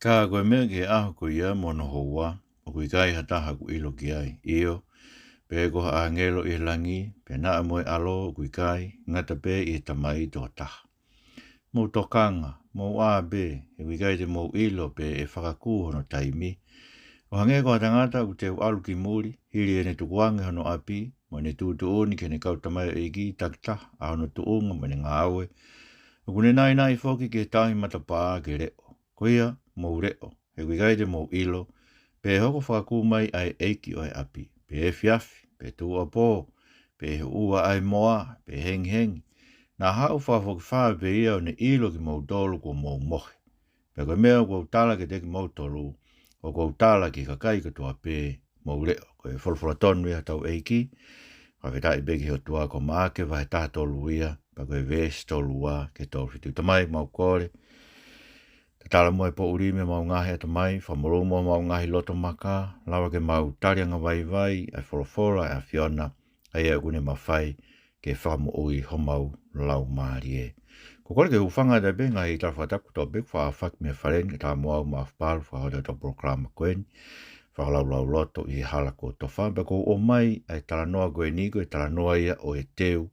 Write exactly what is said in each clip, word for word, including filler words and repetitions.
Ka ko e meʻa ki he ʻaho ko ia mo hono houa, ʻoku ʻikai ha taha ʻoku ʻilo ki ai. ʻIo, pe ko ha ʻāngelo ʻi he langi, pe naʻa mo e ʻAlo, ʻoku ʻikai, ngata pē ʻi he Tamai tokotaha. Mou tokanga, mou ʻā pē, he ʻoku ʻikai te mou ʻilo pe ʻe fakakū hono taimi. ʻO hangē ko ha tangata ʻoku teu ʻalu ki muli, hili ʻene tukuange hono ʻapi, mo ʻene tuʻutuʻuni ki heʻene kau tamaioʻeiki takitaha ʻa hono tuʻunga mo ʻene ngāue, ʻoku ne naʻinaʻi foki ki he tauhi matapā ke leʻo. Ko ia, mou leʻo, he ʻoku ʻikai te mou ʻilo pe ʻe hoko fakakū mai ʻa e ʻeiki ʻo e ʻapi, pe efiafi, pe tuʻuapō, pe huʻua ʻa e moa, pe hengihengi. Naʻa haʻu fakafokifā pē ia ʻo ne ʻilo kimoutolu kuo mou mohe. Pea ko e meʻa ʻoku ou tala kiate kimoutolu, ʻoku ou tala ki he kakai kotoa pē, mou leʻo. Ko e folofola tonu ia hotau ʻEiki. Fakafetaʻi pē ki he ʻOtua. Ko Maʻake vahe taha tolu ia, pea ko e veesi tolu ua ki he tolu fitu. Tamai, mau kole, tatala muʻa e poʻuli mei homau ngaahi ʻatamai, fakamolū muʻa homau ngaahi loto maka, lava ke mau tali angavaivai ʻa e folofola ʻa e ʻAfiona, ʻa ia ʻoku ne mafai ke fakamoʻui homau laumālie. Ko e kole ke u hūfanga atu pē he ngaahi tala fakatapu kotoa pē kuo faʻa aofaki mei he fale ni, kae ʻatā mo au Maʻafu Palu, fakahoko atu ʻa e polokalama ko eni, Fakalaulauloto ʻi he Hala Kuo Tofa, pea ʻoku ou ʻomai ʻa e talanoa ko eni, ko e talanoa ia ʻo e teu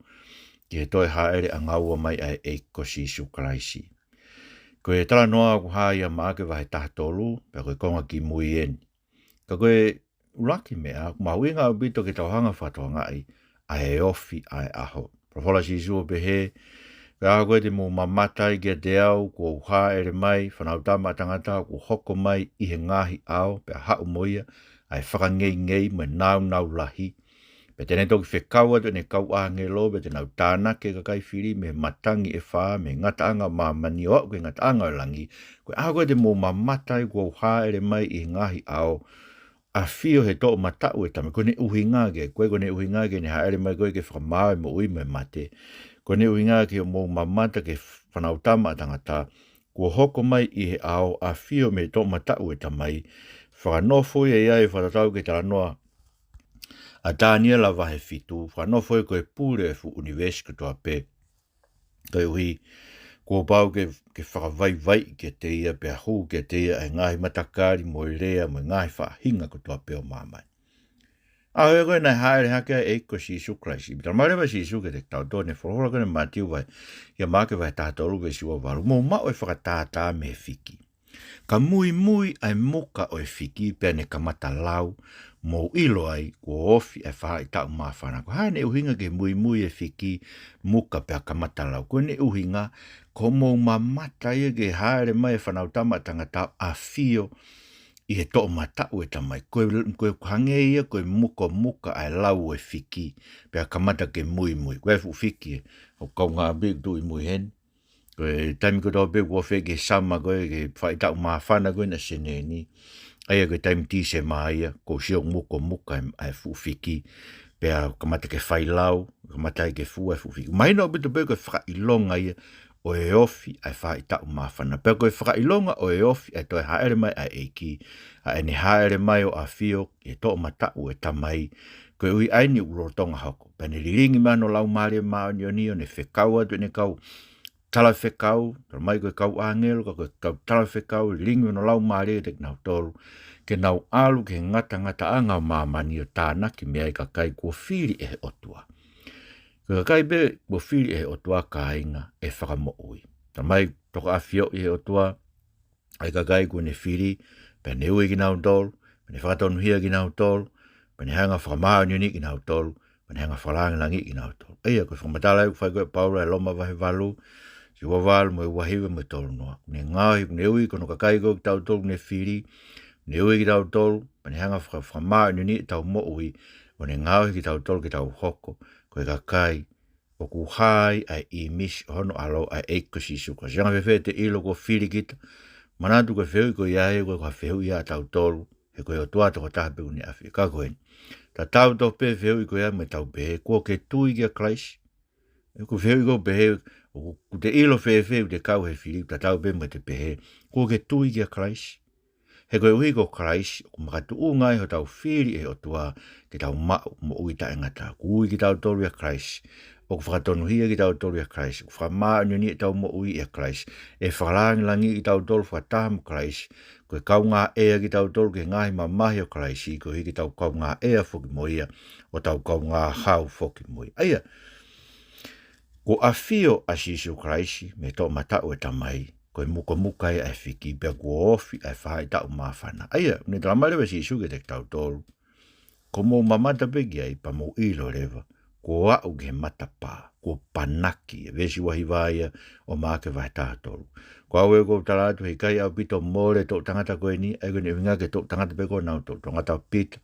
ki he toe hāʻele ʻangaua mai ʻa e ʻEiki ko Sīsū Kalaisi. Ko e talanoa ʻoku hā ia ʻia Maʻake vahe taha tolu, pea ko e konga kimui eni. Ka ko e ʻuluaki meʻa, ʻoku mahuʻinga ʻaupito ke tau hanga ʻo fakatokangaʻi ʻa e ofi ʻa e ʻaho. Folofola ʻa Sīsū ʻo pehē, ko e ʻaho ko ē te mou mamata ai kiate au, kuo u hāʻele mai, Fānautama ʻa Tangata, kuo hoko mai ʻi he ngaahi ʻao, pea haʻu mo ia ʻa e fakangeingei mo e nāunau lahi. Pea te ne toki fekau atu ʻene kau ʻāngelo, pea te nau tānaki e kakai fili mei he matangi ʻe fā, mei he ngataʻanga ʻo māmani ʻo aʻu ki he ngataʻanga ʻo e langi. Ko e ʻaho ko ē te mou mamata ai kuo u hāʻele mai ʻi he ngaahi ʻao, ʻafio he toʻomataʻu ʻo e Tamai. Ko ʻene ʻuhinga ki ai, ko e, ko ʻene ʻuhinga ki heʻene hāʻele mai ko ē ke fakamaau e moʻui mo e mate. Ko ʻene ʻuhinga ki hoʻomou mamata ki he Fānautama ʻa Tangata, kuo hoko mai ʻi he ʻao, ʻafio mei he toʻomataʻu ʻo e Tamai. Fakanofo ia ʻi ai, fakatatau ki he talanoa ʻa Taniela vahe fitu, fakanofo ia ko e pule ʻo e fuʻu ʻunivēsi kotoa pē. Koeʻuhi, kuo pau ke, ke fakavaivaiʻi kiate ia, pea hū kiate ia ʻa e ngaahi matakali mo e lea mo e ngaahi faʻahinga kotoa pē ʻo māmani. ʻAho ia ko ē naʻe hāʻele hake ai e ʻEiki ko Sīsū Kalaisi, pea talamai leva ʻe Sīsū kiate kitautolu ʻi he folofola ko eni ʻa Mātiu vahe, ʻia Maʻake vahe taha tolu veesi ua valu, mou maʻu e fakatātā mei he fiki. Ka muimui ʻa e muka ʻo e fiki pea ne kamata lau, mou ʻilo ai kuo ofi ʻa e faʻahitaʻu māfana. Ko e hā ʻene ʻuhinga ki he muimui e fiki, muka pea kamata lau? Ko ʻene ʻuhinga, ko hoʻomou mamata ia ki he hāʻele mai e Fānautama ʻa Tangata ʻo ʻafio ʻi he toʻomataʻu ʻo e Tamai. Ko e, ko e hangē ia ko e mukamuka ʻa e lau ʻo e fiki, pea kamata ke muimui. Ko e fuʻu fiki ē, ʻoku kaungā pē ʻoku tuʻu ʻi mui heni. Ko e taimi kotoa pē kuo ofi ki he sama ko ē, ki he faʻahitaʻu māfana ko ē ʻa Senē ni. ʻA ia ko e taimi Tīsema ia, ʻoku ou sio mukamuka ʻa e fuʻu fiki. Pea kamata ke fai lau, kamata ai ke fua e fuʻu fiki. Mahino ʻaupito pē ko e fakaʻilonga ia ʻo e ofi ʻa e faʻahitaʻu māfana. Pea ko e fakaʻilonga ʻo e ofi ʻa e toe hāʻele mai ʻa e ʻEiki, ʻa ʻene hāʻele mai ʻo ʻafio ʻi he toʻomataʻu ʻo e Tamai, koeʻuhi ʻa eni ʻoku lolotonga hoko. Pea ne lilingi mai hono Laumālie Māʻoniʻoni ʻo ne fekau atu ʻene kau talafekau, talamai ko e kau ʻāngelo, ka ko e kau talafekau, lilingi hono Laumālie kiate kinautolu, ke nau ʻalu ki he ngatangataʻanga ʻo māmani ʻo tānaki mei ai e kakai kuo fili ʻe he ʻOtua. Ko e kakai pē kuo fili ʻe he ʻOtua, kāinga, ʻe fakamoʻui. Talamai, tokaʻafioʻi ʻe he ʻOtua ʻa e kakai kuo ne fili, pea ne ui kinautolu, pea ne fakatonuhia kinautolu, pea ne hanga ʻo fakamāʻoniʻoniʻi kinautolu, pea ne hanga ʻo fakalāngilangiʻi kinautolu. ʻA ia, ko e fakamatala ʻoku fai ko ē ʻe Paula ʻi Loma vahe valu, veesi ua valu mo e ua hiva mo e tolu noa. Kuo ne ngaohi, kuo ne ui ko hono kakai ko ē kitautolu kuo ne fili, kuo ne ui kitautolu, pea ne hanga ʻo faka-, fakamāʻoniʻoniʻi ʻetau moʻui, kuo ne ngaohi kitautolu ke tau hoko ko e kakai ʻoku hā ai ʻa e ʻīmisi ʻo hono ʻAlo, ʻa e ʻEiki ko Sīsū Kalaisi. Anga fēfē ʻete ʻilo kuo fili kita? Manatu ko e fehuʻi ko ia ʻe, ko e, ko ha fehuʻi ia ʻatautolu, he ko e ʻOtua tokotaha pē ʻoku ne ʻafio. Ka ko eni, tatau tofu pē fehuʻi ko ia mo ʻetau pehē, kuo ke tui kia Kalaisi? He ko e fehuʻi ko ē ʻoku pehē, ʻoku, ʻoku te ʻilo fēfē ʻoku te kau he fili, tatau pē mo ʻete pehē, kuo ke tui kia Kalaisi? He koeʻuhi ko Kalaisi ʻoku makatuʻunga ai hotau fili ʻe he ʻOtua ke tau maʻu moʻui taʻengata. Kuo ui kitautolu ʻia Kalaisi ʻoku fakatonuhia kitautolu ʻia Kalaisi, ʻoku fakamāʻoniʻoniʻi ʻetau moʻui ʻia Kalaisi, ʻe fakalāngilangiʻi kitautolu fakataha mo Kalaisi, ko e kaungāʻea kitautolu ki he ngaahi mamahi ʻo Kalaisi, koeʻuhi ke tau kaungāʻea foki mo ia, ʻo tau kaungā hau foki mo ia. ʻA ia, kuo ʻafio ʻa Sīsū Kalaisi mei he toʻomataʻu ʻo e Tamai, ko e mukomuka ia ʻa e fiki, pea kuo ofi ʻa e faʻahitaʻu māfana. ʻA ia, ne talamai leva ʻe Sīsū kiate kitautolu, ko hoʻomou mamata pē ki ai, pea mou ʻilo leva, kuo aʻu ki he matapā, kuo panaki, ʻa e veesi ua hiva ia ʻo Maʻake vahe taha tolu. Ko au ē ʻoku ou tala atu, he ʻikai ʻaupito mole e toʻu tangata ko eni, ʻa ia ko ʻene ʻuhinga ki he toʻu tangata pē ko ē ʻoku nau toʻu tangata, Pita,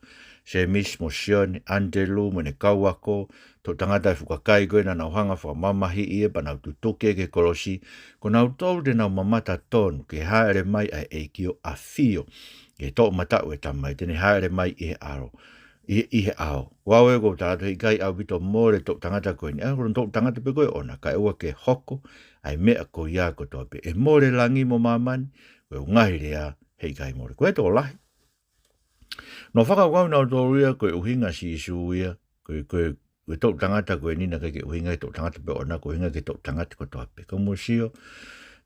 Sēmisi mo Sione, ʻAnitelū mo ʻene kau ako, toʻu tangata ʻa e fukakai ko ē naʻa nau hanga ʻo fakamamahiʻi ia pea nau tutuki ia ki he kolosi, ko nautolu te nau mamata tonu ki he hāʻele mai ʻa e ʻEiki ʻo ʻafio ʻi he toʻomataʻu ʻo e Tamai, te ne hāʻele mai ʻi he ʻao, ʻi, ʻi he ʻao. Ko au ē ʻoku ou tala atu, he ʻikai ʻaupito mole e toʻu tangata ko eni, ʻa ia ko hono toʻu tangata pē ko ē ʻoʻona, kae ʻoua ke hoko ʻa e meʻa ko ia kotoa pē. ʻE mole langi mo māmani, ko ʻeku ngaahi lea he ʻikai mole. Ko e tokolahi. Naʻe fakakaukau nautolu ia ko e ʻuhinga ʻa Sīsū ia, ko e, ko e, ko e toʻu tangata ko eni naʻe ʻikai ke ʻuhinga ki he toʻu tangata pē ʻoʻona, ko e ʻuhinga ki he toʻu tangata kotoa pē. Ka mou sio,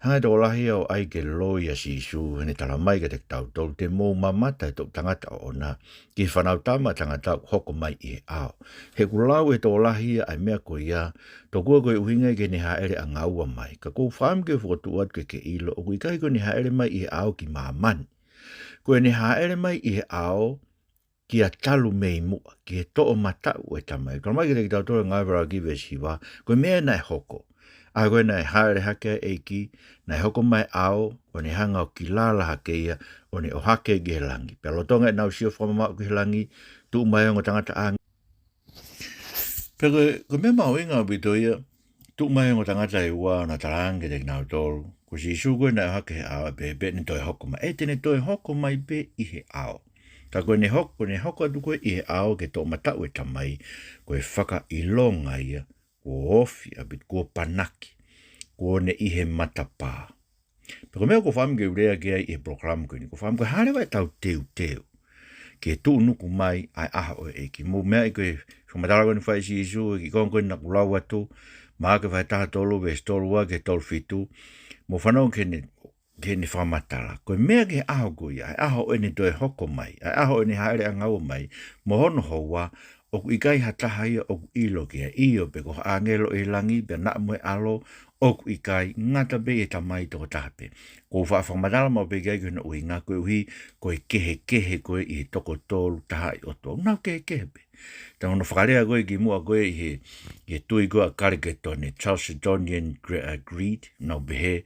hanga ʻe he tokolahi ia ʻo ʻai ke loi ʻa Sīsū, heʻene talamai kiate kitautolu, te mou mamata he toʻu tangata ʻoʻona ki he Fanautama ʻa Tangata ʻoku hoko mai ʻi he ʻao. He ʻoku lau ʻe he tokolahi ia ʻa e meʻa ko ia, tokua ko e ʻuhinga ki heʻene hāʻele ʻanga ua mai. Ka ʻoku ou fakaʻamu ke fokotuʻu atu ke ke ʻilo, ʻoku ʻikai ko ʻene hāʻele mai ʻi he ʻao ki māmani. Ko ʻene hāʻele mai ʻi he ʻao kia talu mei muʻa, ki he toʻomataʻu ʻo e Tamai. Talamai kiate kitautolu ʻe Ngāue vahe ʻuluaki veesi hiva, ko e meʻa naʻe hoko, ʻa ia ko ē naʻe hāʻele hake ai e ʻEiki, naʻe hoko mai e ʻao, ʻo ne hanga ʻo kilala hake ia, ʻo ne ʻohake ki he langi. Pea lolotonga ʻenau sio fakamamaʻu ki he langi, tuʻu mai e ongo tangata ange. Pea ko e, ko e meʻa mahuʻinga ʻaupito ia, tuʻu mai e ongo tangata ʻe ua ʻo na talaange kiate kinautolu, ko Sīsū ko ē naʻe ʻohake he ʻao, pea, pea ne toe hoko mai. ʻE, te ne toe hoko mai pē ʻi he ʻao. Ka ko ʻene hoko, ko ʻene hoko atu ko ē ʻi he ʻao ki he toʻomataʻu ʻo e Tamai, ko e fakaʻilonga ia, kuo ofi ʻaupito, kuo panaki, kuo ne ʻi he matapā. Pea ko e meʻa ʻoku ou fakaʻamu ke u lea ki ai ʻi he polokalama ko eni, ʻoku ou fakaʻamu ko e hā leva ʻetau teuteu ki he tuʻunuku mai ʻa e ʻaho ʻo e ʻEiki. Mou meaʻi ko e fakamatala ko eni naʻe fai ʻe Sīsū, ʻi he kiʻi konga ko eni naʻa ku lau atu, Maʻake vahe taha tolu, veesi tolu ua ki he tolu fitu, mou fanongo ki heʻene, ki heʻene fakamatala. Ko e meʻa ki he ʻaho ko ia, ʻa e ʻaho ʻo ʻene toe hoko mai, ʻa e ʻaho ʻo ʻene hāʻele ʻanga ua mai, mo hono houa, ʻoku ʻikai ha taha ia ʻoku ʻilo ki ai, ʻio pe ko ha ʻāngelo ʻi he langi, pea naʻa mo e ʻAlo, ʻoku ʻikai, ngata pē ʻi he Tamai toko taha pē. ʻOku ou faʻa fakamatala maʻu pē ki ai ko hono ʻuhinga koeʻuhi ko e kehekehe ko ē ʻi he toko tolu tahaʻi ʻOtua. ʻOku nau kehekehe pē. Tau hono fakalea ko ē kimuʻa ko ē ʻi he, ʻi he tui ko ē ʻa Kaliketone, Chalcedonian Cre-, uh, Creed, nau pehē,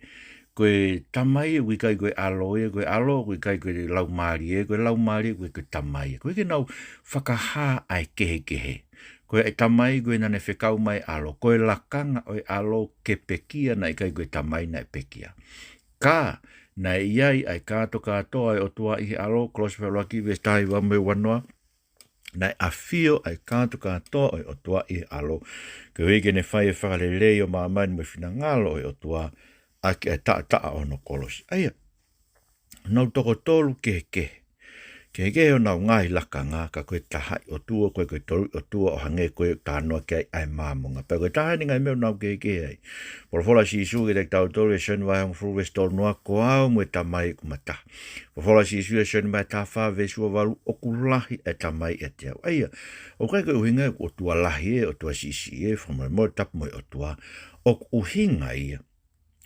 ko e Tamai ʻoku ʻikai ko e ʻAlo ia, ko e ʻAlo ʻoku ʻikai ko e Laumālie, ko e Laumālie ʻoku ʻikai ko e Tamai ia. Ko e ke nau fakahā ʻa e kehekehe. Ko e Tamai ko ē naʻa ne fekau mai e ʻAlo, ko e lakanga ʻo e ʻAlo ke pekia, naʻe ʻikai ko e Tamai naʻe pekia. Ka, naʻe ʻi ai ʻa e kātokātoa ʻo e ʻOtua ʻi he ʻAlo, Kolose vahe ʻuluaki veesi taha hiva mo e ua noa, naʻe ʻafio ʻa e kātokātoa ʻo e ʻOtua ʻi he ʻAlo, koeʻuhi ke ne fai e fakalelei ʻo māmani mo e finangalo ʻo e ʻOtua, ʻaki ʻa e taʻataʻa ʻo hono kolosi. ʻA ia, nau toko tolu kehekehe. Kehekehe honau ngaahi lakanga, ka ko e tahaʻi ʻOtua, ko e, ko e toluʻi ʻOtua ʻo hangē ko e talanoa ki ai ʻa e Māmonga. Pea ko e taha eni e ngaahi meʻa ʻoku nau kehekehe ai. Folofola ʻa Sīsū kiate kitautolu ʻi Sione vahe hongofulu veesi tolu noa, ko au mo e Tamai ʻoku ma taha. Folofola ʻa Sīsū ʻi Sione vahe taha fā veesi ua valu, ʻoku lahi ʻa e Tamai ʻiate au. ʻA ia, ʻoku ʻikai ko e ʻuhinga ʻoku ʻOtua lahi ē, ʻOtua siʻisiʻi ē, fakamolemole tapu mo e ʻOtua. ʻOku ʻuhinga ia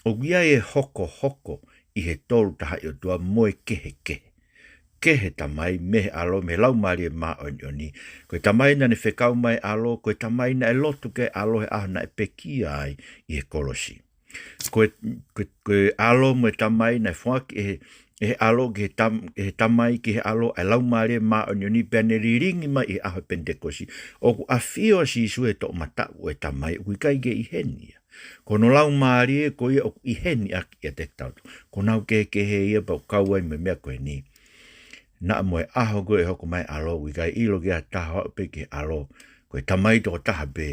ʻoku ʻi ai e hokohoko ʻi he tolu tahaʻi ʻOtua mo e kehekehe. Kehe Tamai mei he ʻAlo, mei he Laumālie Māʻoniʻoni. Ko e Tamai naʻa ne fekau mai e ʻAlo, ko e Tamai naʻe lotu ki ai e ʻAlo he ʻaho naʻe pekia ai ʻi he kolosi. Ko e, ko e, ko e ʻAlo mo e Tamai naʻe foaki ʻe he, ʻe he ʻAlo ki he tam-, ʻe he Tamai ki he ʻAlo ʻa e Laumālie Māʻoniʻoni pea ne lilingi mai ʻi he ʻaho Penitekosi. ʻOku ʻafio ʻa Sīsū he toʻomataʻu ʻo e Tamai, ʻoku ʻikai ke ʻi heni ia. Ko hono Laumālie ko ia ʻoku ʻi heni ʻaki ʻiate kitautolu. Ko honau kehekehe ia pea ʻoku kau ai mo e meʻa ko eni. Naʻa mo e ʻaho ko ē ʻe hoko mai e ʻAlo, ʻoku ʻikai ʻilo ki ai ha taha ʻo aʻu pē ki he ʻAlo. Ko e Tamai toko taha pē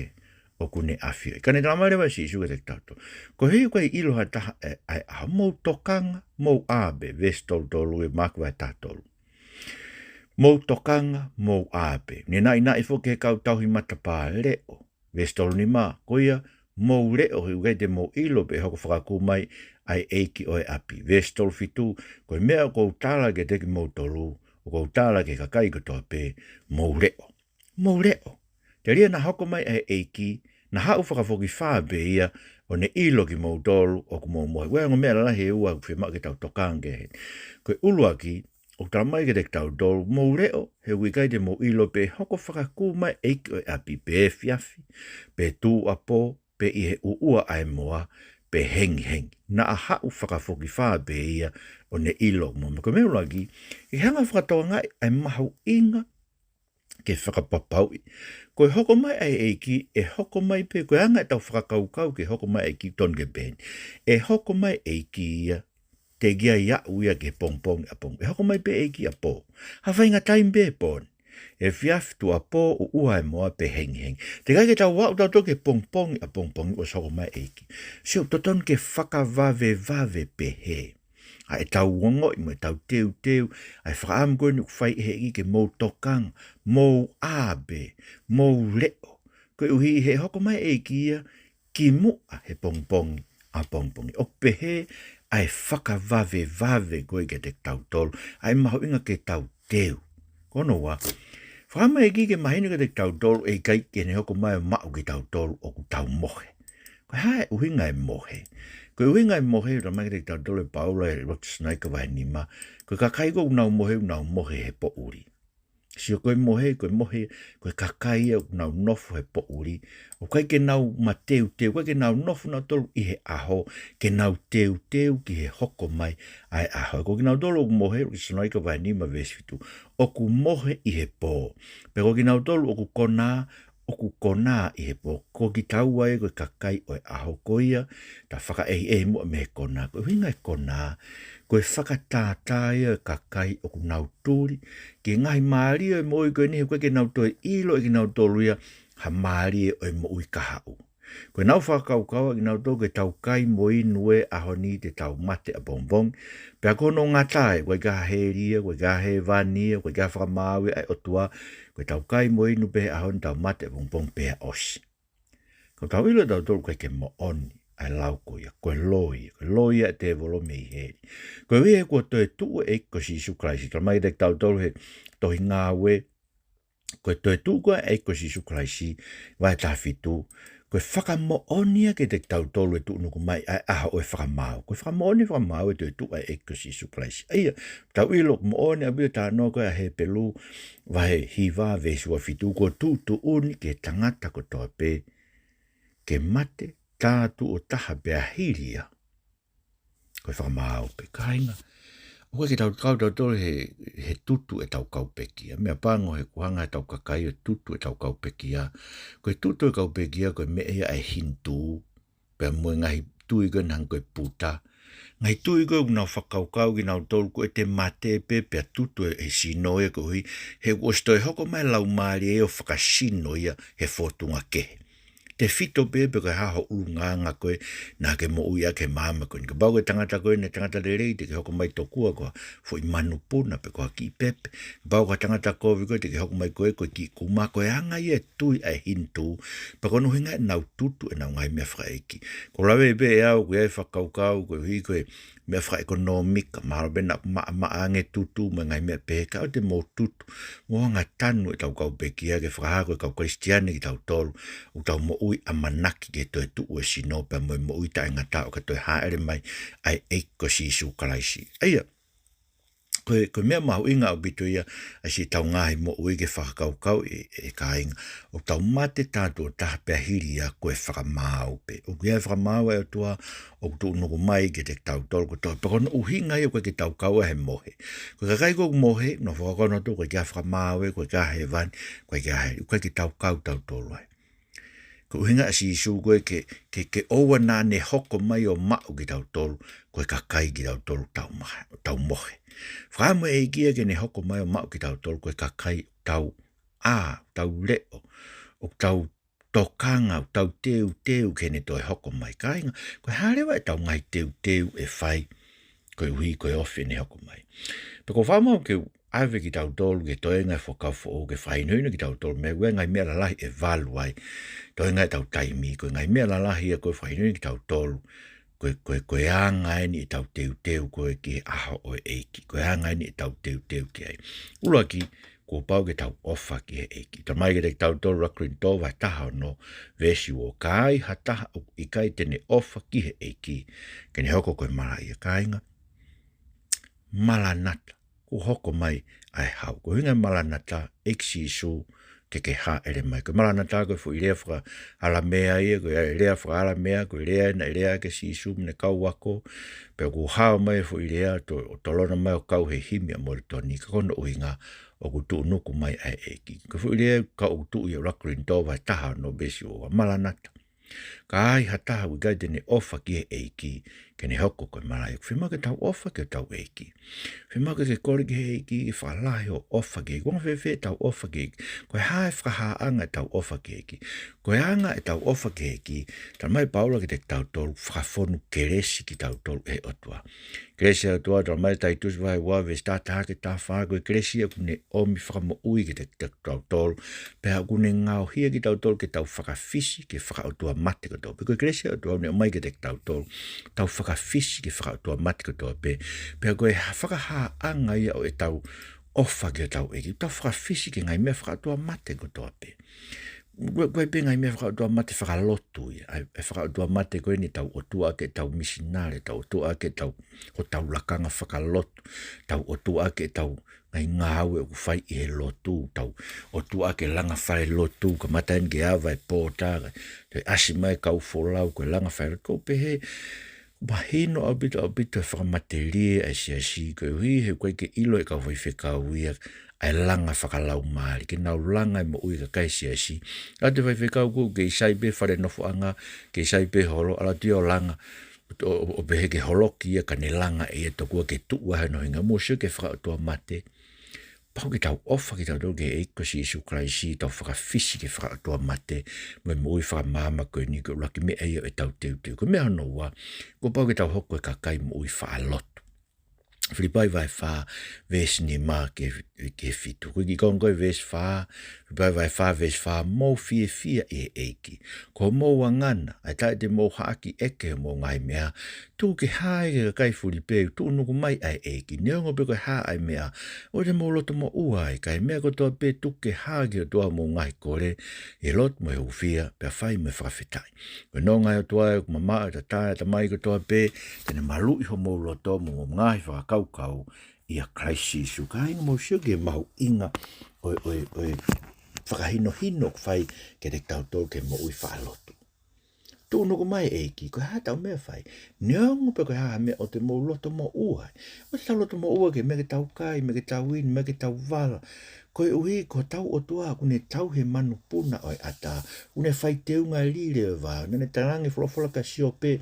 ʻoku ne ʻafio. Ka ne talamai leva ʻe Sīsū kiate kitautolu, koeʻuhi ʻoku ʻikai ʻilo ha taha e, ʻa e ʻaho, mou tokanga, mou ʻā pē, veesi tolu tolu ʻi he Maʻake vahe taha tolu. Mou tokanga, mou ʻā pē. Ne naʻinaʻi foki ʻe he kau tauhi matapā, leʻo, Veesi tolu nima, ko ia, mou leʻo he ʻoku ʻikai te mou ʻilo pe ʻe hoko fakakū mai ʻa e ʻeiki ʻo e ʻapi. Veesi tolu fitu, ko e meʻa ʻoku ou tala kiate kimoutolu, ʻoku ou tala ki he kakai kotoa pē, mou leʻo. Mou leʻo. Telia naʻa hoko mai ʻa e ʻeiki, naʻa haʻu fakafokifā pē ia, ʻo ne ʻilo kimoutolu ʻoku mou mohe. Ko e ongo meʻa lalahi ʻe ua ʻoku fiemaʻu ke tau tokanga ki ai. Ko e ʻuluaki, ʻoku tala mai kiate kitautolu, mou leʻo, he ʻoku ʻikai te mou ʻilo pe ʻe hoko fakakū mai ʻeiki ʻo e ʻapi pe efiafi, pe tuʻuapō, pe ʻi he ʻuʻua ʻa e moa, pe hengihengi. Naʻa haʻu fakafokifā pē ia ʻo ne ʻilo mo me ko e meʻa ʻuluaki, ʻe hanga fakatokangaʻi ʻa e mahuʻinga ke fakapapauʻi. Ko e hoko mai ʻa e ʻeiki, ʻe hoko mai pē, ko e anga ʻetau fakakaukau ke hoko mai ʻa e ʻeiki tonu ke pehē ni. ʻE hoko mai ʻeiki ia, teʻeki ai aʻu ia ki he pongipongi ʻapongipongi. ʻE hoko mai pē ʻeiki ʻapō. Ha faʻahinga taimi pē pō ni. Efiafi, tuʻuapō, ʻuʻua e moa pe hengihengi. Teʻeki ai ke tau aʻu tautolu ki he pongipongi ʻapongipongi ʻosi hoko mai ʻeiki. Sio, totonu ke fakavavevave pehē ʻa ʻetau ongoʻi mo ʻetau teuteu, ʻa e fakaʻamu ko eni ʻoku fai ʻe he ʻeiki ke mou tokanga, mou ʻā pē, mou leʻo. Koeʻuhi he hoko mai ʻeiki ia, kimuʻa he pongipongi ʻapongipongi. ʻOku pehē ʻa e fakavavevave ko ē kiate kitautolu, ʻa e mahuʻinga ke tau teu. Ko hono ua, fakaʻamu ʻa e ʻeiki ke mahino kiate kitautolu ʻe ʻikai ke ne hoko mai ʻo maʻu kitautolu ʻoku tau mohe. Ko e hā e ʻuhinga e mohe? Ko e ʻuhinga e mohe, ʻoku tala mai kiate kitautolu ʻe Paula ʻi he ʻuluaki Tesalonaika vahe nima, ko e kakai ko ē ʻoku nau mohe, ʻoku nau mohe he poʻuli. Sio, ko e mohe, ko e mohe, ko e kakai ia ʻoku nau nofo he poʻuli. ʻOku ʻikai ke nau mateuteu, ʻikai ke nau nofo nautolu ʻi he ʻaho, ke nau teuteu ki he hoko mai ʻa e ʻaho. Ko kinautolu ʻoku mohe, ʻuluaki Tesalonaika vahe nima veesi fitu, ʻoku mohe ʻi he pō. Pea ko kinautolu ʻoku konā, ʻoku konā ʻi he pō. Ko kitaua ia ko e kakai ʻo e ʻaho, ko ia ta fakaʻehiʻehi muʻa mei he konā. Ko e ʻuhinga e konā, ko e fakatātā ia ʻo e kakai ʻoku nau tuli ki he ngaahi mālie ʻo e moʻui ko eni, he ʻoku ʻikai ke nau toe ʻilo ʻe kinautolu ia ha mālie ʻo e moʻui kahaʻu. Ko ʻenau fakakaukau ʻa kinautolu ko e tau kai mo inu ē, ʻaho ni te tau mate ʻapongipongi. Pea ko hono ngata ē, ʻoku ʻikai ha heli ia, ʻoku ʻikai ha hēvani ia, ʻoku ʻikai ha fakamaau ia ʻa e ʻOtua, ko e tau kai mo inu pē he ʻaho ni, tau mate ʻapongipongi pea ʻosi. Ka tau ʻilo tautolu ʻoku ʻikai ke moʻoni ʻa e lau ko ia, ko e loi ia, ko e loi ia ʻa e tēvolo mei heli. Koeʻuhi he kuo toe tuʻu e ʻEiki ko Sīsū Kalaisi, tala mai kiate kitautolu he tohi Ngāue, ko e toe tuʻu ko ē ʻa e ʻEiki ko Sīsū Kalaisi, vahe taha fitu, ko e fakamoʻoni ia kiate kitautolu e tuʻunuku mai ʻa e ʻaho ʻo e fakamaau. Ko e fakamoʻoni e fakamaau e toe tuʻu ʻa e ʻEiki ko Sīsū Kalaisi. ʻA ia, tau ʻilo ʻoku moʻoni ʻaupito e talanoa ko ē ʻa Hepelū, vahe hiva veesi ua fitu, kuo tuʻutuʻuni ki he tangata kotoa pē ke mate, tā tuʻo taha pea hili ia, ko e fakamaau pē. Kāinga, ʻoku ʻikai ke tau kau tautolu he, he tutu ʻetau kau pekia. Meʻapango he ʻoku hanga ʻe heʻetau kakai ʻo tutu ʻetau kau pekia. Ko e tutu ʻo e kau pekia, ko e meʻa ia ʻa e Hinitū, pea mo e ngaahi tui ko ē hangē ko e Puta. Ngaahi tui ko ē ʻoku nau fakakaukau kinautolu ko ʻete mate pē pea tutu e, e sino ia koeʻuhi he kuo ʻosi toe hoko mai e laumālie ia ʻo fakasino ia he fōtunga kehe. Tefito pē pe ko e hā ho ʻulungaanga ko ē naʻa ke moʻui ʻaki he māmani ko eni. Kapau ko e tangata ko eni, tangata lelei, te ke hoko mai tokua ko ha foʻi manupuna pe ko ha kiʻi pepe. Kapau ko ha tangata kovi ko ē, te ke hoko mai koe ko e kiʻi kuma. Ko e anga ia e tui ʻa e Hinitū, pea ko hono ʻuhinga ʻenau tutu ʻenau ngaahi meʻa fakaʻeiki. ʻOku ou lave pē ʻe au, ʻoku ʻi ai e fakakaukau koeʻuhi ko e meʻa fakaʻekonōmika, mahalo pē naʻa maʻamaʻa ange e tutu mo e ngaahi meʻa pehē, ka ʻoua te mou tutu, mou hanga ʻo tanu ʻetau kau pekia ke fakahā ko e kau Kalisitiane kitautolu, ʻoku tau moʻui ʻamanaki ki he toetuʻu e sino pea mo e moʻui taʻengata ʻo ka toe hāʻele mai ʻa e ʻEiki ko Sīsū Kalaisi. ʻA ia, ko e, ko e meʻa mahuʻinga ʻaupito ia ʻa siʻetau ngaahi moʻui ke fakakaukauʻi, ʻe kāinga, ʻoku tau mate tā tuʻo taha pea hili ia ko e fakamaau pē. ʻOku ʻi ai e fakamaau ʻa e ʻOtua ʻoku tuʻunuku mai kiate kitautolu kotoa pē. Ko hono ʻuhinga ia ʻoku ʻikai ke tau kau ai he mohe. Ko e kakai ko ē ʻoku mohe, nau fakakaukau nautolu ʻoku ʻikai ke ʻi ai ha fakamaau ē, ʻoku ʻikai ke ʻi ai ha heli, ʻoku ʻikai ke tau kau tautolu ai. Ko e ʻuhinga ʻa Sīsū ko ē ke, ke, ke ʻoua naʻa ne hoko mai ʻo maʻu kitautolu, ko e kakai kitautolu tau maha, tau mohe. Fakaʻamu e ʻEiki ia ke ne hoko mai ʻo maʻu kitautolu, ko e kakai tau ʻā, tau leʻo, ʻoku tau tokanga, ʻoku tau teuteu ke ne toe hoko mai. Kāinga, ko e hā leva ʻetau ngaahi teuteu ʻe fai koeʻuhi ko e ofi ʻene hoko mai? Pea ʻoku ou fakaʻamu ke u ʻave kitautolu ki he toenga e Fuakava Foʻou ke fakahinohino kitautolu mei he ngaahi meʻa lalahi ʻe valu ai. Toenga ʻetau taimi, ko e ngaahi meʻa lalahi ia ko e fakahinohino kitautolu. Ko e, ko e, ko e anga eni ʻetau teuteu ko ē ki he ʻaho ʻo e ʻEiki. Ko e anga eni ʻetau teuteu ki ai. ʻUluaki, kuo pau ke tau ʻofa ki he ʻEiki. Talamai kiate kitautolu ʻi ʻuluaki Kolinitō vahe taha ono, veesi ua, ka ai ha taha ʻoku ʻikai te ne ʻofa ki he ʻEiki, ke ne hoko ko e malaʻia. Kāinga, Malanata, kuo hoko mai ʻa e Hau. Ko e ʻuhinga e Malanata, ʻEiki Sīsū, ke ke hāʻele mai. Ko e Malanata ko e foʻi lea faka-ʻAlamea ia, ko e lea faka-ʻAlamea, ko e lea naʻe lea ʻaki ʻe Sīsū mo ʻene kau ako, pea kuo hao mai e foʻi lea, to-, ʻo tolona mai ʻo kau he himi ʻa Molitoni, ka ko hono ʻuhinga ʻoku tuʻunuku mai ʻa e ʻEiki. Ko e foʻi lea ʻoku tuʻu ʻi he ʻuluaki Kolinitō vahe taha ono veesi ua, Malanata. Ka ai ha taha ʻoku ʻikai te ne ʻofa ki he ʻEiki, ke ne hoko ko e malaʻia. Fiemaʻu ke tau ʻofa ki hotau ʻEiki. Fiemaʻu ke ke kole ki he ʻEiki ke fakalahi hoʻo ʻofa ki he ʻEiki. Ko e anga fēfē ʻetau ʻofa ki he ʻEiki? Ko e hā e fakahāʻanga ʻetau ʻofa ki he ʻEiki? Ko e anga ʻetau ʻofa ki he ʻEiki, talamai ʻe Paula kiate kitautolu, fakafonu kelesi kitautolu ʻe he ʻOtua. Kelesi ʻa e ʻOtua, talamai ʻe Taitusi vahe ua veesi taha taha ki he taha fā, ko e kelesi ia ʻoku ne ʻomi fakamoʻui kiate kitautolu, pea ʻoku ne ngaohi kitautolu ke tau fakafisi ki he fakaʻotuamate kotoa pē. Ko e kelesi ʻa e ʻOtua ʻoku ne ʻomai kiate kitautolu, tau fakafisi ki he fakaʻotuamate kotoa pē. Pea ko e ha-, fakahāʻanga ia ʻo ʻetau ʻofa ki hotau ʻEiki, tau fakafisi ki he ngaahi meʻa fakaʻotuamate kotoa pē. Ko e, ko e pē ngaahi meʻa fakaʻotuamate fakalotu ia. ʻA e, ʻa e fakaʻotuamate ko eni ʻetau ʻotua ʻaki ʻetau misinale, ʻetau ʻotua ʻaki ʻetau, hotau lakanga fakalotu, ʻetau ʻotua ʻaki ʻetau ngaahi ngāue ʻoku fai ʻi he lotu, ʻetau ʻotua ʻaki e langa falelotu, kamata eni ke ava e pō tā, ke ʻasi mai e kau folau, ko e langa falelotu, ʻoku pehē, mahino ʻaupito, ʻaupito e fakamatelie ʻa e siasi, koeʻuhi he ʻoku ʻikai ke ʻilo ʻe he kau faifekau ia ʻa e langa fakalaumālie, ke nau langa e moʻui ʻa e kakai siasi. ʻA e faifekau ʻoku kei sai pē fale nofoʻanga, kei sai pē holo, ʻalu atu ia ʻo langa, ʻo, ʻo, ʻo pehē ke holoki ia ka ne langa ʻe ia tokua ke tuʻu ai hono hingoa. Mou sio ki he fakaʻotuamate. Pau ke tau ʻofa kitautolu ki he ʻEiki ko Sīsū Kalaisi, tau fakafisi ki he fakaʻotuamate, mo e moʻui fakamaama ko eni, ko e ʻuluaki meʻa ia ʻo ʻetau teuteu. Ko e meʻa hono ua, kuo pau ke tau hoko ko e kakai moʻui faʻa lotu. Filipai vahe fā, veesi nima ki he, ki he fitu. Ko e kiʻi konga ko ē veesi fā, Filipai vahe fā, veesi fā, mou fiefia ʻi he ʻEiki. Ko hoʻomou anga na, ʻa e taʻe te mou haʻaki ʻeke hoʻomou ngaahi meʻa, tuku ke hā ia ki he kakai fulipē, tuʻunuku mai ʻa e ʻEiki. Neongo pe ko e hā ʻa e meʻa ʻoku te mou loto moʻua ai, ka ʻi he meʻa kotoa pē tuku ke hā ki he ʻOtua hoʻomou ngaahi kole, ʻi he lotu mo e hūfia, pea fai mo e fakafetaʻi. Ko e nonga ʻa e ʻOtua ʻoku mamaʻo ʻi he tatā ʻa e Tamai kotoa pē, te ne maluʻi homou loto mo hoʻomou ngaahi fakakaukau ʻia Kalaisi Sīsū. Kāinga, mou sio ki he mahuʻinga ʻo e, ʻo e, ʻo e fakahinohino ʻoku fai kiate kitautolu ki he moʻui faʻa lotu. Tuʻunuku mai e ʻEiki, ko e hā ʻetau meʻa ʻe fai? Neongo pe ko e hā ha meʻa ʻoku te mou loto moʻua ai. ʻOku tau loto moʻua ki he meʻa ke tau kai, meʻa ke tau inu, meʻa ke tau vala. Koeʻuhi ko hotau ʻOtua ʻoku ne tauhi e manupuna ʻo e ʻatā, ʻoku ne fai teunga lile ʻo e vao. Naʻa ne talaange ʻi he folofola kia Siope,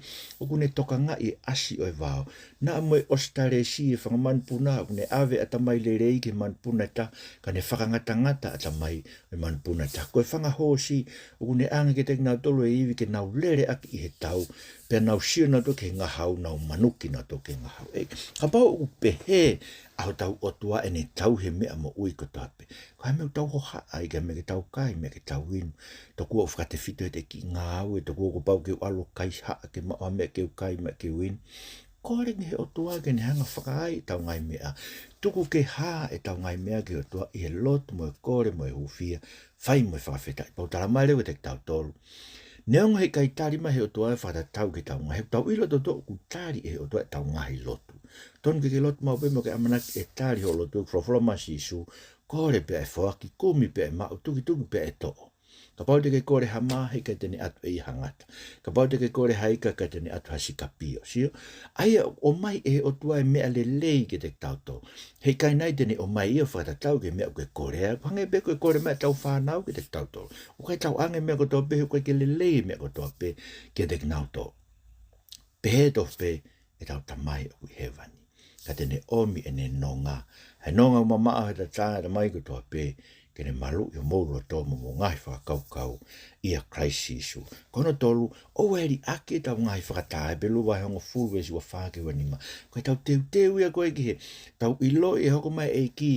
ʻoku ne tokangaʻi e ʻasi ʻo e vao. Naʻa mo e ʻositalesi, e fanga manupuna, ʻoku ne ʻave ʻatamai lelei ki he manupuna ʻe taha, ka ne fakangatangata ʻatamai ʻo e manupuna ʻe taha. Ko e fanga hoosi, ʻoku ne ʻange kiate kinautolu e ivi ke nau lele ʻaki ʻi he tau, pea nau sio nautolu ki he ngahau, nau manuki nautolu ki he ngahau. ʻE, kapau ʻoku pehē ʻa hotau ʻOtua ʻene tauhi e meʻa moʻui kotoa pē, ko e hā e meʻa ʻoku tau hohaʻa ai ki he meʻa ke tau kai, meʻa ke tau inu? Tokua ʻoku fakatefito ʻete kiʻi ngāue, tokua kuo pau ke u ʻalu ʻo kaihaʻa ke maʻu ha meʻa ke u kai, meʻa ke u inu. Kole ki he ʻOtua ke ne hanga ʻo fakaai ʻetau ngaahi meʻa. Tuku ke hā ʻetau ngaahi meʻa ki he ʻOtua ʻi he lotu mo e kole mo e hūfia, fai mo e fakafetaʻi. Pea ʻoku talamai leva kiate kitautolu, neongo he ʻikai tali mai ʻe he ʻOtua e fakatatau ki heʻetau ngaahi, he ʻoku tau ʻilo tautolu ʻoku tali ʻe he ʻOtua ʻetau ngaahi lotu. Tonu ke ke lotu maʻu pē mo ke ʻamanaki ʻe tali hoʻo lotu, ʻoku folofola mai ʻa Sīsū, kole pea ʻe foaki, kumi pea ʻe maʻu, tukituki pea ʻe toʻo. Kapau te ke kole ha mā, he ʻikai te ne ʻatu ʻe ia ha ngata. Kapau te ke kole ha ika, ʻikai te ne ʻatu ha sikapio. Sio? ʻA ia ʻoku ʻomai ʻe he ʻOtua e meʻa lelei kiate kitautolu. He ʻikai nai te ne ʻomai ia ʻo fakatatau ki he meʻa ʻoku ke kole ai. ʻOku hangē pē ko e kole mai ʻetau fānau kiate kitautolu. ʻOku ʻikai tau ʻange e meʻa kotoa pē, he ʻoku ʻikai ke lelei e meʻa kotoa pē kiate kinautolu. Pehē tofu pē ʻetau Tamai ʻoku ʻi hēvani. Ka te ne ʻomi ʻene nonga. He nonga ʻoku mamaʻo he tatā ʻa e Tamai kotoa pē ke ne maluʻi homou loto mo hoʻomou ngaahi fakakaukau ʻia Kalaisi Sīsū. Ko hono tolu, ʻoua ʻe liʻaki ʻetau ngaahi fakataha, Hepelū vahe hongofulu veesi ua fā ki he ua nima. Ko ʻetau teuteu ia ko ē ki he, tau ʻiloʻi ʻe hoko mai e ʻEiki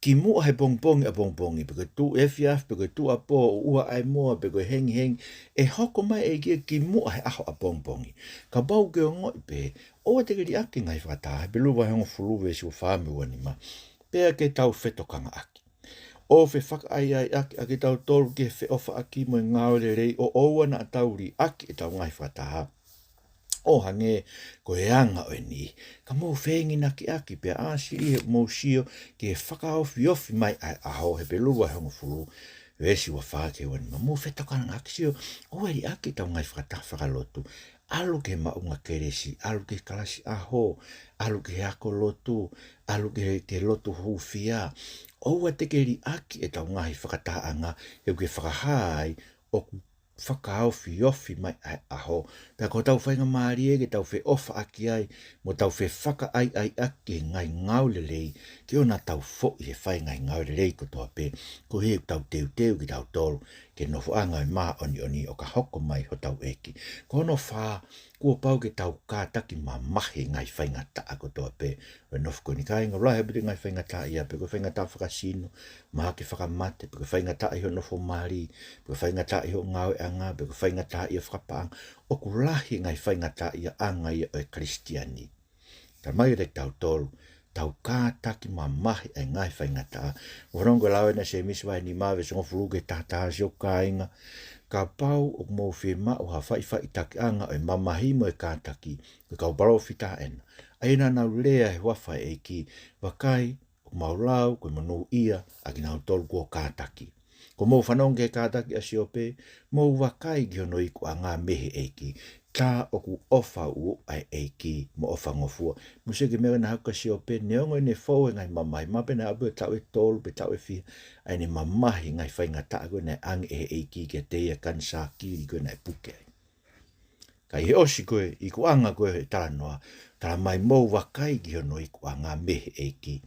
kimuʻa he pongipongi ʻapongipongi, pe ko e tuʻu efiafi, pe ko e tuʻuapō, ʻuʻua ʻa e moa, pe ko e hengihengi, ʻe hoko mai e ʻEiki ia kimuʻa he ʻaho ʻapongipongi. Kapau ʻoku ke ongoʻi pehē, ʻoua te ke liʻaki e ngaahi fakataha, Hepelū vahe hongofulu veesi ua fā mo e ua nima. Pea ke tau fetokangaʻaki ʻo fefakaʻaiʻaiʻaki ʻa kitautolu ki he feʻofaʻaki mo e ngāue lelei, ʻo ʻoua naʻa tau liʻaki ʻetau ngaahi fakataha, ʻo hangē ko e anga ʻo e niʻihi. Ka mou feeninakiʻaki pea ʻāsili ʻi hoʻomou sio ki he fakaofiofi mai ʻa e ʻaho, Hepelū vahe hongofulu veesi ua fā ki he ua nima. Mou fetokangaʻaki, sio, ʻoua ʻe liʻaki ʻetau ngaahi fakataha fakalotu. ʻAlu ki he maʻungakelesi, ʻalu ki he kalasi ʻaho, ʻalu ki he ako lotu, ʻalu ki he, ki he lotu hūfia. ʻOua te ke liʻaki ʻetau ngaahi fakatahaʻanga, he ʻoku ke fakahā ai ʻoku fakaofiofi mai ʻa e ʻaho. Pea ko hotau faingamālie ke tau feʻofaʻaki ai, mo tau fefakaʻaiʻaiʻaki ki he ngaahi ngāue lelei, ke ʻoua naʻa tau foʻi he fai e ngaahi ngāue lelei kotoa pē, koeʻuhi ʻoku tau teuteu kitautolu ki he nofoʻanga ʻo e māʻoniʻoni ʻo ka hoko mai hotau ʻEiki. Ko hono fā, kuo pau ke tau kātaki mamahi e ngaahi faingataʻa kotoa pē ʻo e nofo ko eni. Kāinga, ʻoku lahi ʻaupito e ngaahi faingataʻaʻia, pe ko e faingataʻa fakasino, mahaki fakamate, pe ko e faingataʻa ʻi hoʻo nofo mali, pe ko e faingataʻa ʻi hoʻo ngāueʻanga, pe ko e faingataʻaʻia fakapaʻanga. ʻOku lahi e ngaahi faingataʻaʻiaʻanga ia ʻo e Kalisitiane. Talamai kiate kitautolu, tau kātaki mamahi e ngaahi faingataʻa. Mou fanongo ki he lau ʻena ʻa Sēmisi vahe nima veesi hongofulu ki he taha taha, sio kāinga, kapau ʻoku mou fiemaʻu ha faʻifaʻitakiʻanga ʻo e mamahi mo e kātaki, ko e kau palōfita ʻena, ʻa ia naʻa nau lea he huafa ʻo e ʻEiki, vakai, ʻoku mau lau ko e monūʻia ʻa kinautolu kuo kātaki. Kuo mou fanongo ki he kātaki ʻa Siope, mou vakai ki hono ikuʻanga mei he ʻEiki. Tā ʻoku ʻofa ʻuʻuʻi ʻa e ʻEiki mo ʻofa ngofua. Mou sio ki he meʻa naʻe hoko kia Siope, neongo ʻene fou he ngaahi mamahi, mahalo pē naʻe ʻalu pē ʻo taʻu ʻe tolu pe taʻu ʻe fiha, ʻa ʻene mamahi e ngaahi faingataʻa ko ē naʻe ʻange ʻe he ʻEiki kiate ia, kanisā kili ko ē naʻe puke ai. Ka ʻi he ʻosi ko ē, ikuʻanga ko ē ʻo e talanoa, talamai, mou vakai ki hono ikuʻanga mei he ʻEiki.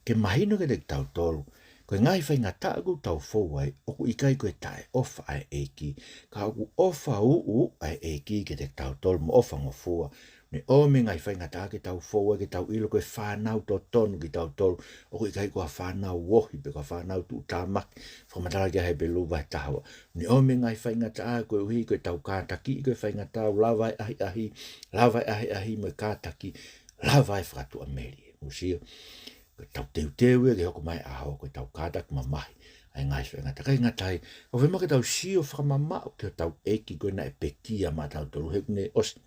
Ke mahino kiate kitautolu, ko e ngaahi faingataʻa ʻoku tau fou ai, ʻoku ʻikai ko e taʻeʻofa ʻa e ʻEiki, ka ʻoku ʻofa ʻuʻuʻi ʻa e ʻEiki kiate kitautolu mo ʻofa ngofua. Ne ʻomi e ngaahi faingataʻa ke tau fou ai, ke tau ʻilo ko e fānau totonu kitautolu, ʻoku ʻikai ko ha fānau ohi pe ko ha fānau tuʻutāmaki, fakamatala ki ai ʻa Hepelū vahe taha ua. Ne ʻomi e ngaahi faingataʻa koeʻuhi ko ʻetau kātakiʻi ko e faingataʻa, lava e ʻahiʻahi, lava e ʻahiʻahi mo e kātaki, lava e fakatuʻamelie. Mou sio, ko ʻetau teuteu ia ke hoko mai e ʻaho, ko ʻetau kātaki mamahi ʻa e ngaahi faingataʻa. ʻIkai ngata ai, ʻoku fiemaʻu ke tau sio fakamamaʻu ki hotau ʻEiki ko ē naʻe pekia maʻatautolu, he kuo ne ʻosi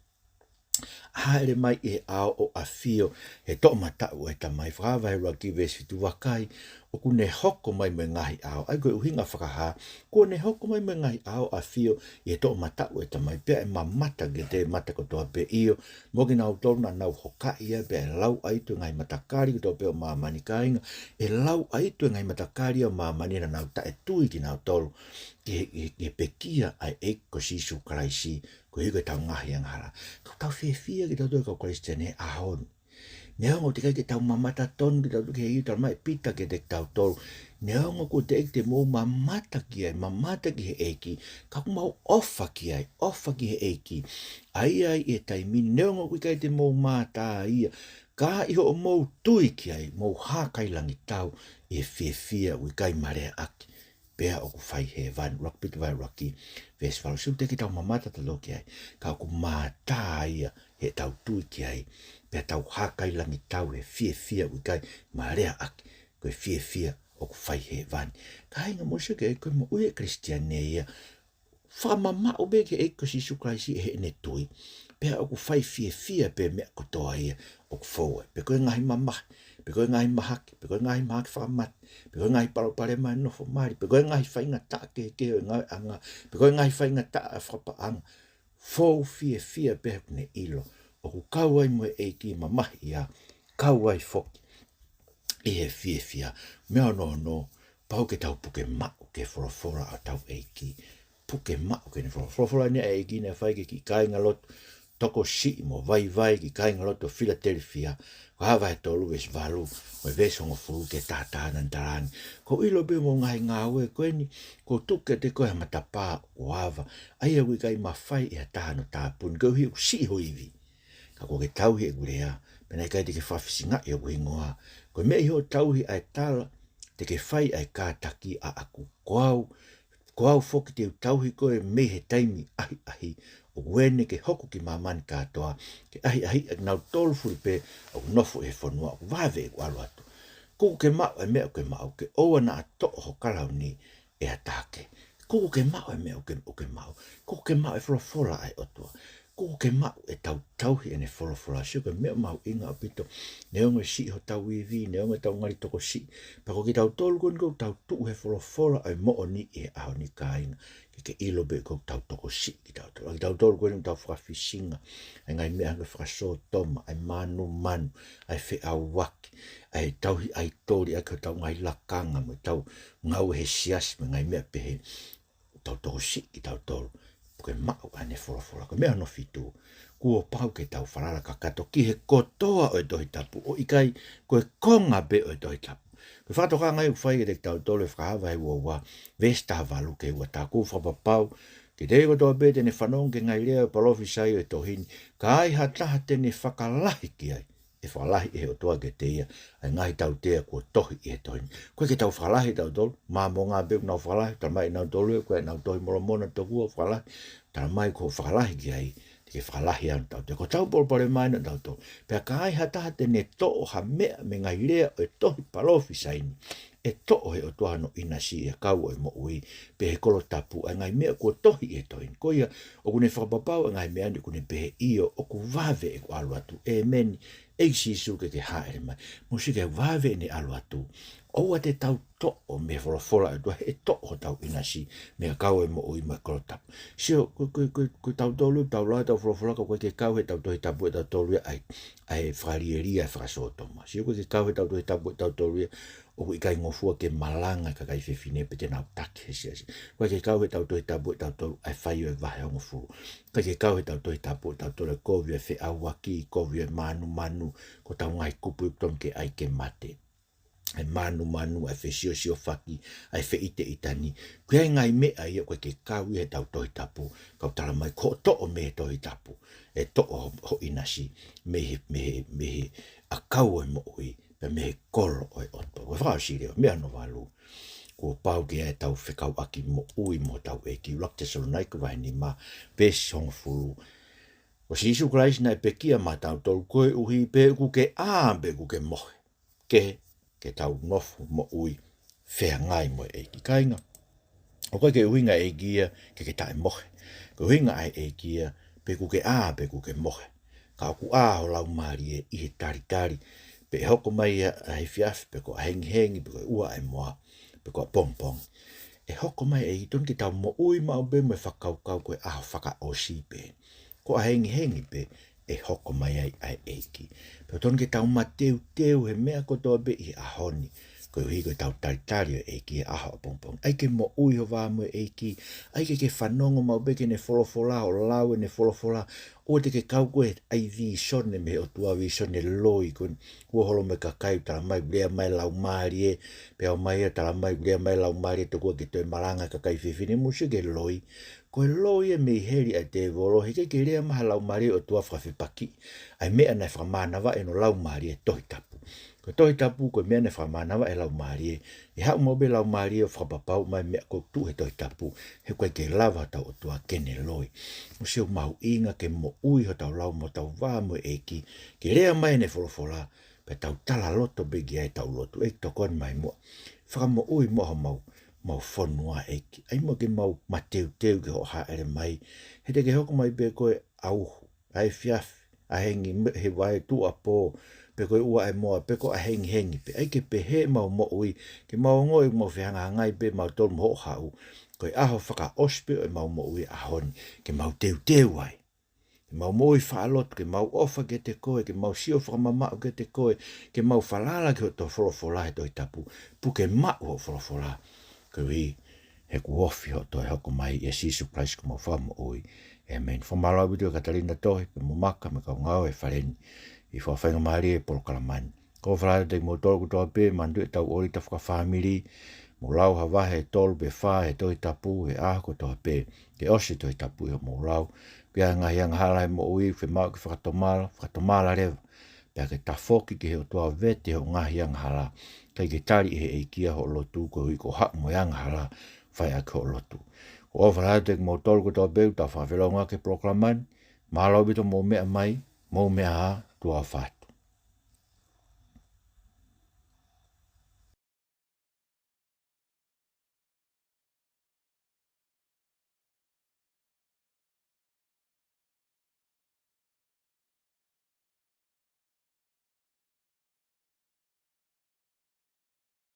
hāʻele mai ʻi he ʻao ʻo ʻafio he toʻomataʻu ʻo e Tamai. Fakahā vahe ʻuluaki veesi fitu, vakai, ʻoku ne hoko mai mo e ngaahi ʻao. ʻA ia ko e ʻuhinga fakahā, kuo ne hoko mai mo e ngaahi ʻao ʻo ʻafio ʻi he toʻomataʻu ʻo e Tamai, pea ʻe mamata kiate ia e mata kotoa pē, ʻio, mo kinautolu naʻa nau hokaʻi ia, pea ʻe lauʻaito e ngaahi matakali kotoa pē ʻo māmani. Kāinga, ʻe lauʻaito e ngaahi matakali ʻo māmani naʻa nau taʻetui kinautolu ki he, ki he, ki he pekia ʻa e ʻEiki ko Sīsū Kalaisi, koeʻuhi ko ʻetau ngaahi angahala. Ka ʻoku tau fiefia kitautolu kau Kalisitiane he ʻaho ni. Neongo teʻeki ai ke tau mamata tonu kitautolu ki he ʻEiki, talamai ʻe Pita kiate kitautolu, neongo kuo teʻeki te mou mamata ki ai, mamata ki he ʻEiki, ka ʻoku mau ʻofa ki ai, ʻofa ki he ʻEiki. ʻA ia ʻi he taimi ni, neongo ʻoku ʻikai te mou mātā ia, ka ʻi hoʻomou tui ki ai, mou hākailangitau ʻi he fiefia ʻoku ʻikai maleaʻaki, pea ʻoku fai hēvani. ʻUluaki Pita vahe ʻuluaki veesi valu. Sio, teʻeki ke tau mamata tautolu ki ai, ka ʻoku mātā ia heʻetau tui ki ai, pea tau hākailangitau he fiefia ʻoku ʻikai maleaʻaki, ko e fiefia ʻoku fai hēvani. Kāinga, mou sio ki ai, ko e moʻui ʻa e Kalisitiane ia, fakamamaʻu pē ki he ʻEiki ko Sīsū Kalaisi ʻi heʻene tui, pea ʻoku fai fiefia pē meʻa kotoa ia ʻoku fou ai. Pe ko e ngaahi mamahi, pe ko e ngaahi mahaki, pe ko e ngaahi mahaki fakamate, pe ko e ngaahi palopalema ʻi he nofo mali, pe ko e ngaahi faingataʻa kehekehe ʻo e ngāueʻanga, pe ko e ngaahi faingataʻa fakapaʻanga, fou fiefia pē he ʻoku ne ʻilo ʻoku kau ai mo e ʻEiki e mamahi ia, kau ai foki ʻi he fiefia. Meʻa hono ono, pau ke tau puke maʻu ki he folofola ʻa hotau ʻEiki. Puke maʻu ki heʻene folofola. Folofola eni ʻa e ʻEiki naʻe fai ki he kiʻi kāingalotu tokosiʻi mo vaivai ki he kāingalotu ʻo Filatelifia. Ko e vahe tolu veesi valu, mo e veesi hongofulu ki he taha taha naʻa ne talaange: Kuo u ʻilo pē ʻi hoʻomou ngaahi ngāue ko eni, kuo u tuku kiate koe ha matapā ʻoku ava, ʻa ia ʻoku ʻikai mafai ʻe ha taha hono tāpuni, koeʻuhi ʻoku siʻi ho ivi. Ka kuo ke tauhi ʻeku lea, pea naʻe ʻikai te ke fakafisingaʻi hoku hingoa. Ko e meʻa ʻi hoʻo tauhi ʻa e tala, te ke fai ʻa e kātaki ʻaʻaku. Ko au, ko au foki te u tauhi koe mei he taimi ʻahiʻahi, ʻoku ene ke hoko ki māmani kātoa, ke ʻahiʻahiʻi ʻa kinautolu fuli pē ʻoku nofo ʻi he fonua ʻoku vave ʻeku ʻalu atu. Kuo ke maʻu ʻa e meʻa ʻoku ke maʻu, ke ʻoua naʻa toʻo ho kalauni ʻe ha taha kehe. Kuo ke maʻu ʻa e meʻa ʻoku ke, ʻoku ke maʻu. Kuo ke maʻu e folofola ʻa e ʻOtua. Kuo ke maʻu ʻetau tauhi ʻene folofola. Sio, ko e meʻa mahuʻinga ʻaupito. Neongo e siʻi hotau ivi, neongo ʻetau ngali tokosiʻi, pea ko kitautolu ko eni ʻoku tau tuʻu he folofola ʻa e moʻoni ʻi he ʻaho ni, kāinga, ke ke ʻilo pē ʻoku tau tokosiʻi kitautolu. ʻA kitautolu ko eni ʻoku tau fakafisingaʻi ʻa e ngaahi meʻa hangē ko e fakasōtoma, ʻa e mānumanu, ʻa e feʻauaki, ʻa e tauhi ʻaitoli ʻaki hotau ngaahi lakanga mo ʻetau ngāue he siasi mo e ngaahi meʻa pehē. Tau tokosiʻi kitautolu, puke maʻu ʻa ʻene folofola. Ko e meʻa hono fitu, kuo pau ke tau falala kakato ki he kotoa ʻo e Tohi Tapu, ʻo ʻikai ko e konga pē ʻo e Tohi Tapu. Ko e fakatokanga ia ʻoku fai kiate kitautolu ʻe Fakahā vahe ua ua, veesi taha valu ki he ua taha: Kuo u fakapapau kiate ia kotoa pē te ne fanongo ki he ngaahi lea ʻo e palōfisai ʻo e tohi ni, ka ai ha taha te ne fakalahi ki ai, ʻe fakalahi ʻe he ʻOtua kiate ia ʻa e ngaahi tautea kuo tohi ʻi he tohi ni. ʻOku ʻikai ke tau fakalahi tautolu, Māmonga pē ʻoku nau fakalahi, talamai ʻe nautolu ē, ko ʻenau Tohi Molomona tokua ʻoku fakalahi, talamai ko e fakalahi ki ai, te ke fakalahi ʻa e tautea. Ko hotau palopalema eni ʻa tautolu. Pea ka ai ha taha te ne toʻo ha meʻa mei he ngaahi lea ʻo e tohi palōfisai ni, ʻe toʻo ʻe he ʻOtua hono ʻinasi ʻi he ʻakau ʻo e moʻui, pe ʻi he kolo tapu, ʻa e ngaahi meʻa kuo tohi ʻi he tohi ni. Ko ia, ʻoku ne fakapapau ʻa e ngaahi meʻa ni, ʻoku ne pehē, ʻio, ʻoku vave ʻeku ʻalu atu. ʻĒmeni. ʻEiki Sīsū, ke ke hāʻele mai. Mou sio ki he vave ʻene ʻalu atu. ʻOua te tau toʻo mei he folofola ʻa e ʻOtua, he ʻe toʻo hotau ʻinasi mei he ʻakau ʻo e moʻui mo e kolo tapu. Sio, ko, ko, ko, ko tautolu, tau lau ʻetau folofola, ka ʻoku ʻikai ke kau heʻetau Tohi Tapu ʻatautolu ia ʻa e, ʻa e fakalielia ʻa e fakasōtoma. Sio, ʻoku ʻikai ke kau heʻetau Tohi Tapu ʻatautolu ia, ʻoku ʻikai ngofua ke malanga e kakai fefine pe te nau taki he siasi. ʻOku ʻikai ke kau heʻetau Tohi Tapu ʻatautolu ʻa e fai ʻo e vahe hongofulu. ʻIkai ke kau heʻetau Tohi Tapu ʻatautolu e kovi ʻa e feʻauaki, kovi ʻa e mānumanu, ko hotau ngaahi kupu ʻoku totonu ke ʻai ke mate. ʻA e mānumanu, ʻa e fesiosiofaki, ʻa e feʻiteʻitani. Ko e ngaahi meʻa ia ʻoku ʻikai ke kau ia heʻetau Tohi Tapu, ka ʻoku talamai ko e toʻo mei he Tohi Tapu, ʻe toʻo ho, ho ʻinasi mei he, mei he, mei he ʻakau ʻo e moʻui, pea mei he kolo ʻo e ʻOtua. Ko e fakaʻosi leva, meʻa hono valu. Kuo pau ke ʻi ai ʻetau fekauʻaki moʻui mo hotau ʻEiki. ʻUluaki Tesalonaika vahe nima, veesi hongofulu. Ko Sīsū Kalaisi naʻe pekia maʻatautolu koeʻuhi pe ʻoku ke ʻā pe ʻoku ke mohe. Kehe, ke tau nofo moʻui feangai mo e ʻEiki, kāinga. ʻOku ʻikai ke ʻuhinga e ʻEiki ia ke ke taʻemohe. Ko e ʻuhinga ʻa e ʻEiki ia pe ʻoku ke ʻā pe ʻoku ke mohe, ka ʻoku ʻā ho laumālie ʻi he talitali pe ʻe hoko mai ʻa e efiafi, pe ko ʻahengihengi, pe ko e ʻuha ʻa e moa, pe ko ʻapongipongi. ʻE hoko mai e ʻEiki. Totonu ke tau moʻui maʻu pē mo e fakakaukau ko e ʻaho fakaʻosi pē. Ko ʻahengihengi pē ʻe hoko mai ai ʻa e ʻEiki. Pea totonu ke tau mateuteu he meʻa kotoa pē ʻi he ʻaho ni, koeʻuhi ko ʻetau talitali ʻo e ʻEiki he ʻaho ʻapongipongi. ʻAi ke moʻui ho vā mo e ʻEiki. ʻAi ke ke fanongo maʻu pē ki heʻene folofola, ʻo lau ʻene folofola. ʻOua te ke kau koe he ʻai vīsone mei he ʻOtua, vīsone loi, ko eni ʻoku holo mo e kakai ʻoku talamai ʻoku lea mai e Laumālie, pea ʻomai ʻo talamai ʻoku lea mai e Laumālie tokua ke toe malanga e kakai fefine. Mou sio ki he loi. Ko e loi ia mei heli ʻa e tēvolo, he ʻikai ke lea mai ha Laumālie ʻo e ʻOtua fakafepakiʻi ʻa e meʻa naʻe fakamānavaʻi ʻe hono Laumālie he Tohi Tapu. Ko e Tohi Tapu, ko e meʻa naʻe fakamānavaʻi ʻe he Laumālie, ʻe haʻu maʻu pē e Laumālie ʻo fakapapauʻi mai e meʻa ʻoku tuʻu he Tohi Tapu, he ʻoku ʻikai ke lava hotau ʻOtua ke ne loi. Mou sio, mahuʻinga ke moʻui hotau lau mo hotau vā mo e ʻEiki, ke lea mai ʻene folofola, pea tau talaloto pē ki ai ʻetau lotu. ʻEiki, tokoni mai muʻa. Fakamoʻui muʻa homau, mau fonua, ʻEiki. ʻAi muʻa ke mau mateuteu ki hoʻo hāʻele mai. He te ke hoko mai pē koe ʻauhu, ʻa e efiafi, ʻahengi me-, he vai, tuʻuapō, pe ko e ʻuha ʻa e moa, pe ko ʻahengihengi pē. ʻAi ke pehē ʻemau moʻui, ke mau ongoʻi ʻoku mau fehangahangai pē mautolu mo hoʻo haʻu. Ko e ʻaho fakaʻosi pē ʻo ʻemau moʻui ʻaho ni, ke mau teuteu ai. Ke mau moʻui faʻa lotu, ke mau ʻofa kiate koe, ke mau sio fakamamaʻu kiate koe, ke mau falala ki hoʻo folofola he Tohi Tapu, puke maʻu hoʻo folofola. Koeʻuhi he kuo ofi hoʻo toe hoko mai, ʻia Sīsū Kalaisi ko homau Fakamoʻui, ʻĒmeni. Fakamālō ʻaupito kia Katalina Tohi pea mo Maka mo e kau ngāue he fale ni ʻi he faingamālie e polokalama ni. ʻOfa lahi atu kiate kimoutolu kotoa pē, manatuʻi ʻetau ʻōlita fakafāmili, mou lau ha vahe ʻe tolu pe fā he Tohi Tapu he ʻaho kotoa pē, ke ʻosi e Tohi Tapu ʻi hoʻomou lau. Pea ngaahi angahala he moʻui, fiemaʻu ke fakatomala, fakatomala leva. Pea ke tafoki ki he ʻOtua, vete hoʻo ngaahi angahala, kae ke tali ʻe he ʻEiki ia hoʻo lotu, koeʻuhi ko e haʻu mo e angahala, fai ʻaki hoʻo lotu. ʻOfa lahi atu kiate kimoutolu kotoa pē ʻoku tau fakafelongoaki he polokalama ni. Mālō ʻaupito hoʻomou meʻa mai, mou meʻa ā, tuʻa ʻofa atu.